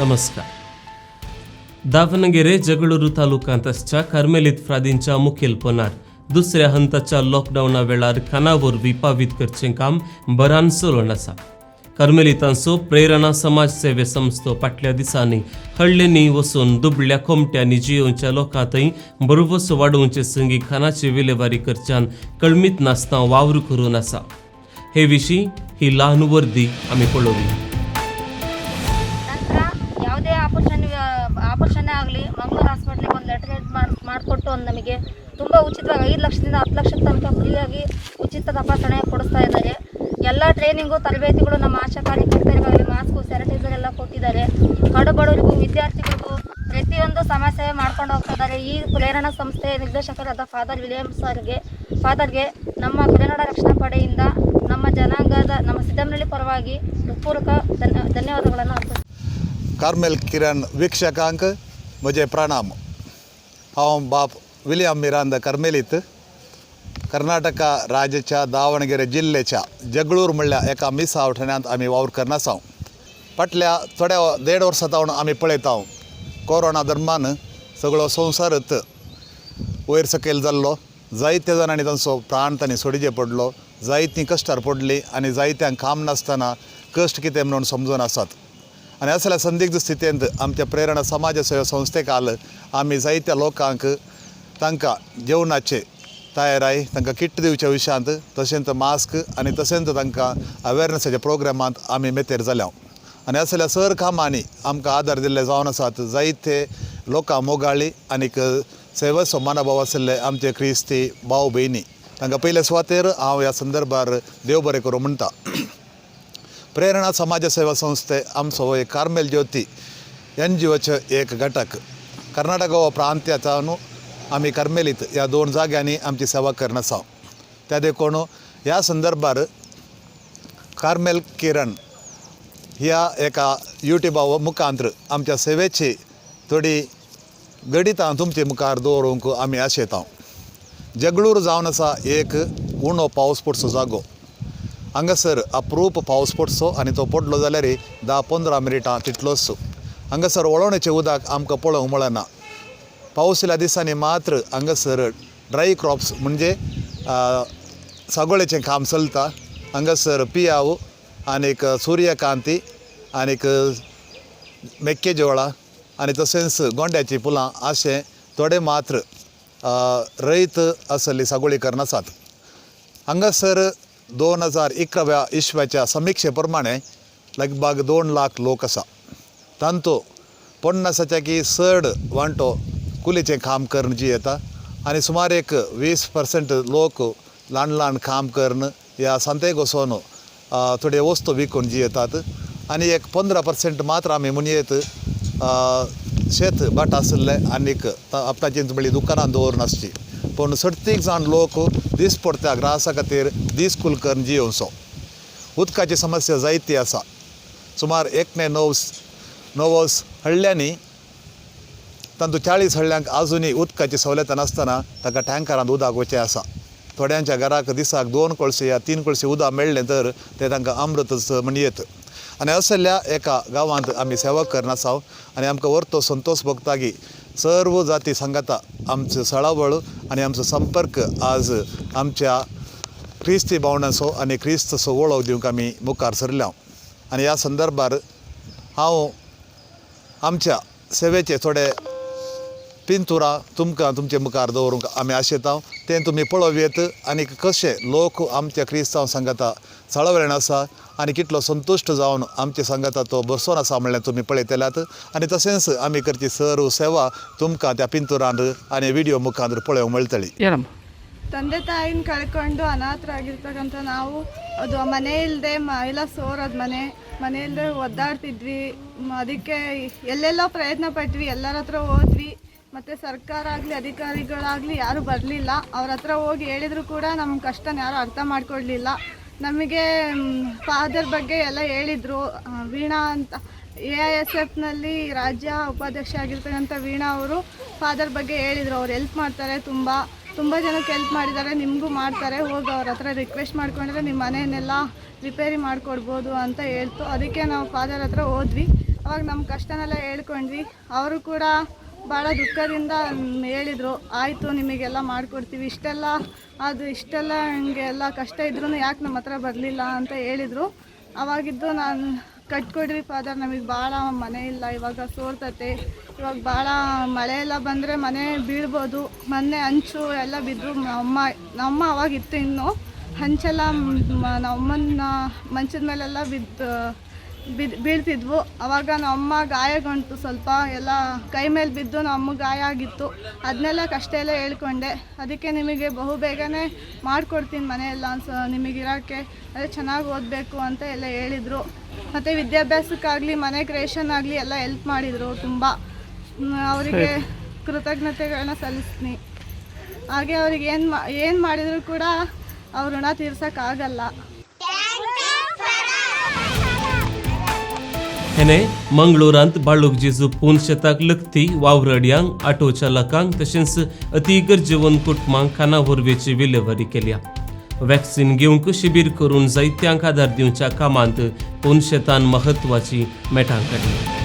नमस्कार. दावणगेरे जगळूरू तालुक्यांत कार्मेलीत फ्रादींच्या मुखेलपणार दुसऱ्या हंताच्या लॉकडावना वेळार खाना वरवीं पावीत करचें काम बरान चलून आसा. कार्मेलितांचो प्रेरणा समाज सेवे संस्थो फाटल्या दिसांनी हळ्ळ्यांनी वचून दुबळ्या कोमट्यांनी जियोवच्या लोकां थंय भरवसो वाडोवचे संगी खानाची विलेवारी करच्यान कळमीत नासतना वावर करून आसा. हे विशीं ही ल्हान वर्दी आमी पळोवया. ನಂತರ ಯಾವುದೇ ಆಪರೇಷನ್ ಆಪರೇಷನ್ನೇ ಆಗಲಿ, ಮಂಗಳೂರು ಹಾಸ್ಪಿಟ್ಲಿಗೆ ಒಂದು ಲೆಟರ್ ಹೆಡ್ ಮಾಡಿಕೊಟ್ಟು ಒಂದು ನಮಗೆ ತುಂಬ ಉಚಿತವಾಗಿ 5 ಲಕ್ಷದಿಂದ 10 ಲಕ್ಷದ ತನಕ ಫ್ರೀಯಾಗಿ ಉಚಿತ ತಪಾಸಣೆ ಕೊಡಿಸ್ತಾ ಇದ್ದಾರೆ. ಎಲ್ಲ ಟ್ರೈನಿಂಗು, ತರಬೇತಿಗಳು ನಮ್ಮ ಆಶಾ ಕಾರ್ಯಕರ್ತರಿಗಾಗಲಿ, ಮಾಸ್ಕು, ಸ್ಯಾನಿಟೈಸರ್ ಎಲ್ಲ ಕೊಟ್ಟಿದ್ದಾರೆ. ಕಡು ಬಡವರಿಗೂ, ವಿದ್ಯಾರ್ಥಿಗಳಿಗೂ ಪ್ರತಿಯೊಂದು ಸಮಾಜ ಸೇವೆ ಮಾಡ್ಕೊಂಡು ಹೋಗ್ತಾ ಇದ್ದಾರೆ. ಈ ಪ್ರೇರಣಾ ಸಂಸ್ಥೆ ನಿರ್ದೇಶಕರಾದ ಫಾದರ್ ವಿಲಿಯಂ ಸರ್ಗೆ, ಫಾದರ್ಗೆ ನಮ್ಮ ಕನ್ನಡ ರಕ್ಷಣಾ ಪಡೆಯಿಂದ, ನಮ್ಮ ಜನಾಂಗದ, ನಮ್ಮ ಸಿದ್ದಮ್ಮನಹಳ್ಳಿ ಪರವಾಗಿ ಹೃತ್ಪೂರ್ವಕ ಧನ್ಯವಾದಗಳನ್ನು ಅರ್ಪಿಸ್ತೀನಿ. कार्मेल किरण वीक्षकांक म्हजें प्रणाम. हांव बाप विलियम मिरांद, कार्मेलीत, कर्नाटका राज्याच्या दावणगेरे जिल्ल्याच्या जगळूर म्हणल्या एका मिसाव ठाण्यांत आमी वावर करना आसा. फाटल्या थोड्या देड वर्सां सावन आमी पळयता, कोरोना दरम्यान सगळो संवसारच वयर सकयल जाल्लो. जायत्या जाणांनी तांचो प्राण तांणी सोडिचे पडलो, जायतीं कश्टार पडलीं आनी जायत्यांक काम नासतना कश्ट कितें म्हणून समजून आसात. आनी असल्या संदिग्ध स्थितींत आमच्या प्रेरणा समाज सेवा संस्थेक आल आमी जायत्या लोकांक तांकां जेवणाचे तयाराय, तांकां किट दिवच्या विशयांत, तशेंच मास्क आनी तशेंच तांकां अवेरनसाच्या प्रोग्रामांत आमी मेतेर जाल्या. आनी असल्या सर कामांनी आमकां आदार दिल्ले जावन आसात जायते लोकां मोगाळी आनीक सेवेचो मनोभाव आशिल्ले आमचे क्रिस्ती भाव भयणी. तांकां पयले सुवातेर हांव ह्या संदर्भार देव बरें करूं म्हणटा. प्रेरणा समाज सेवा संस्थे आमचो एक कार्मेल ज्योती एनजीओचो एक घटक. कर्नाटक हो प्रांत्याचा न्हू, आमी कार्मेलीत ह्या दोन जाग्यांनी आमची सेवा करून आसा. त्या देखून ह्या संदर्भार कार्मेल किरण ह्या एका युट्युबा मुखांत्र आमच्या सेवेची थोडी गणितां तुमचे मुखार दवरूंक आमी आशेता. जगळूर जावन आसा एक उणो पावस पडचो जागो. हांगासर अप्रूप पावस पडचो आनी तो पडलो जाल्यार 10-15 मिनटां तितलोच. हांगासर वळवणेचें उदक आमकां पळोवंक मेळना. पावस येयल्या दिसांनी मात्र हांगासर ड्राय क्रॉप्स म्हणजे सागोळेचें काम चलता. हांगासर पियाव आनीक सुर्यकांती आनीक मेक्केजोळा आनी तशेंच गोंड्याचीं फुलां अशें थोडे मात्र रयत आसली सागोळी करून आसात. हांगासर 2011व्या इस्वाच्या समिक्षे प्रमाणे लगभग 2 लाख लोक आसा. तांतू 50च्या की चड वांटो कुलीचें काम करून जियेता आनी सुमार एक 20% लोक ल्हान ल्हान काम करून या सांतेक वचोन थोड्यो वस्तू विकून जियेतात आनी एक 15% मात्र आमी म्हणयेत शेत भाट आशिल्ले आनीक आपणाची म्हणली दुकानां दवरून आसची. पूण सडतीक जाण लोक दीस पडत्या ग्रासा खातीर दीस कुल करून जियोवचो. उदकाची समस्या जायती आसा. सुमार एक ने णव नवस हळ्ळ्यांनी, तातूंत 40 हळ्ळ्यांक आजुनूय उदकाची सवलत नासतना ताका टँकरांत उदक वचें आसा. थोड्यांच्या घराक दिसाक दोन कळशी या तीन कळशी उदक मेळ्ळें तर तें तांकां अमृतच म्हणयेत. आनी असल्या एका गांवांत आमी सेवा करून आसा आनी आमकां वर्तो संतोश भोगता की सर्व जाती सांगाता आमचो सळावळ आनी आमचो संपर्क आज आमच्या क्रिस्ती भावंडांचो आनी क्रिस्तचो वळख दिवंक आमी मुखार सरल्या. आनी ह्या संदर्भार हांव आमच्या सेवेचे थोडे पिंतुरां तुमकां तुमचे मुखार दवरूंक आमी आशेता. तें तुमी पळोवयेत आनी कशें लोक आमच्या क्रिस्तांव सांगाता सळावळेन आसा आनी कितलो संतुश्ट जावन आमचे सांगाता तो बसोन आसा म्हणल्यार तुमी पळयतल्यात. आनी तशेंच आमी करची सर्व सेवा तुमकां त्या पिंतुरान आनी विडियो मुखार पळोवंक मेळटली. ಹೇಳಮ್ಮ. ತಂದೆ ತಾಯಿನ ಕಳ್ಕೊಂಡು ಅನಾಥರಾಗಿರ್ತಕ್ಕಂಥ ನಾವು. ಅದು ಮನೆ ಇಲ್ಲದೆ, ಎಲ್ಲ ಸೋರೋದು ಮನೆ, ಮನೆ ಇಲ್ಲದೆ ಒದ್ದಾಡ್ತಿದ್ವಿ. ಅದಕ್ಕೆ ಎಲ್ಲೆಲ್ಲೋ ಪ್ರಯತ್ನ ಪಟ್ವಿ, ಎಲ್ಲರ ಹತ್ರ ಹೋದ್ವಿ. ಮತ್ತು ಸರ್ಕಾರ ಆಗಲಿ, ಅಧಿಕಾರಿಗಳಾಗಲಿ ಯಾರೂ ಬರಲಿಲ್ಲ. ಅವ್ರ ಹತ್ರ ಹೋಗಿ ಹೇಳಿದ್ರು ಕೂಡ ನಮ್ಮ ಕಷ್ಟನ ಯಾರೂ ಅರ್ಥ ಮಾಡ್ಕೊಳ್ಲಿಲ್ಲ. ನಮಗೆ ಫಾದರ್ ಬಗ್ಗೆ ಎಲ್ಲ ಹೇಳಿದರು. ವೀಣಾ ಅಂತ, ಎಐಎಸ್ಎಫ್ನಲ್ಲಿ ರಾಜ್ಯ ಉಪಾಧ್ಯಕ್ಷ ಆಗಿರ್ತಕ್ಕಂಥ ವೀಣಾ ಅವರು ಫಾದರ್ ಬಗ್ಗೆ ಹೇಳಿದರು. ಅವ್ರು ಹೆಲ್ಪ್ ಮಾಡ್ತಾರೆ, ತುಂಬ ತುಂಬ ಜನಕ್ಕೆ ಹೆಲ್ಪ್ ಮಾಡಿದ್ದಾರೆ, ನಿಮಗೂ ಮಾಡ್ತಾರೆ, ಹೋಗಿ ಅವ್ರ ಹತ್ರ ರಿಕ್ವೆಸ್ಟ್ ಮಾಡ್ಕೊಂಡ್ರೆ ನಿಮ್ಮ ಮನೆಯನ್ನೆಲ್ಲ ರಿಪೇರಿ ಮಾಡಿಕೊಡ್ಬೋದು ಅಂತ ಹೇಳ್ತು. ಅದಕ್ಕೆ ನಾವು ಫಾದರ್ ಹತ್ರ ಹೋದ್ವಿ. ಅವಾಗ ನಮ್ಮ ಕಷ್ಟನೆಲ್ಲ ಹೇಳ್ಕೊಂಡ್ವಿ. ಅವರು ಕೂಡ ಭಾಳ ದುಃಖದಿಂದ ಹೇಳಿದರು, ಆಯಿತು ನಿಮಗೆಲ್ಲ ಮಾಡಿಕೊಡ್ತೀವಿ, ಇಷ್ಟೆಲ್ಲ ಅದು ಇಷ್ಟೆಲ್ಲ ಹಂಗೆ ಎಲ್ಲ ಕಷ್ಟ ಇದ್ರೂ ಯಾಕೆ ನಮ್ಮ ಹತ್ರ ಬರಲಿಲ್ಲ ಅಂತ ಹೇಳಿದರು. ಅವಾಗಿದ್ದು ನಾನು ಕಟ್ಕೊಡ್ರಿ ಫಾದರ್, ನಮಗೆ ಭಾಳ ಮನೆ ಇಲ್ಲ, ಇವಾಗ ಸೋರ್ತತೆ, ಇವಾಗ ಭಾಳ ಮಳೆ ಎಲ್ಲ ಬಂದರೆ ಮನೆ ಬೀಳ್ಬೋದು. ಮೊನ್ನೆ ಹಂಚು ಎಲ್ಲ ಬಿದ್ದರು. ನಮ್ಮ ನಮ್ಮ ಅವಾಗಿತ್ತು ಇನ್ನೂ ಹಂಚೆಲ್ಲ ನಮ್ಮಮ್ಮನ ಮಂಚದ ಮೇಲೆಲ್ಲ ಬಿದ್ದು ಬಿದ್ದು ಬೀಳ್ತಿದ್ವು. ಅವಾಗ ನಮ್ಮಮ್ಮ ಗಾಯಗೊಂಡ್ತು ಸ್ವಲ್ಪ, ಎಲ್ಲ ಕೈ ಮೇಲೆ ಬಿದ್ದು ನಮ್ಮ ಗಾಯ ಆಗಿತ್ತು. ಅದನ್ನೆಲ್ಲ ಕಷ್ಟ ಎಲ್ಲ ಹೇಳ್ಕೊಂಡೆ. ಅದಕ್ಕೆ ನಿಮಗೆ ಬಹು ಬೇಗನೆ ಮಾಡಿಕೊಡ್ತೀನಿ ಮನೆಯೆಲ್ಲ ಅನ್ಸ, ನಿಮಗಿರೋಕ್ಕೆ ಅದೇ ಚೆನ್ನಾಗಿ ಓದಬೇಕು ಅಂತ ಎಲ್ಲ ಹೇಳಿದರು. ಮತ್ತು ವಿದ್ಯಾಭ್ಯಾಸಕ್ಕಾಗಲಿ ಮನೆಗೆ ರೇಷನ್ ಆಗಲಿ ಎಲ್ಲ ಹೆಲ್ಪ್ ಮಾಡಿದರು ತುಂಬ. ಅವರಿಗೆ ಕೃತಜ್ಞತೆಗಳನ್ನ ಸಲ್ಲಿಸ್ತೀನಿ. ಹಾಗೆ ಅವ್ರಿಗೆ ಏನು ಮಾಡಿದರೂ ಕೂಡ ಅವ್ರ ಋಣ ತೀರ್ಸೋಕ್ಕಾಗಲ್ಲ. हेणे मंगळूरांत बाळूक जेजू पून शेताक लखती वावरड्यांक ऑटो चालकांक तशेंच अती गरजेवंत कुटुंबांक खाना वरवेची विलेवारी केल्या. वॅक्सिन घेवंक शिबीर करून जायत्यांक आदार दिवच्या कामांत पून शेतान म्हत्वाची मेटां काडली.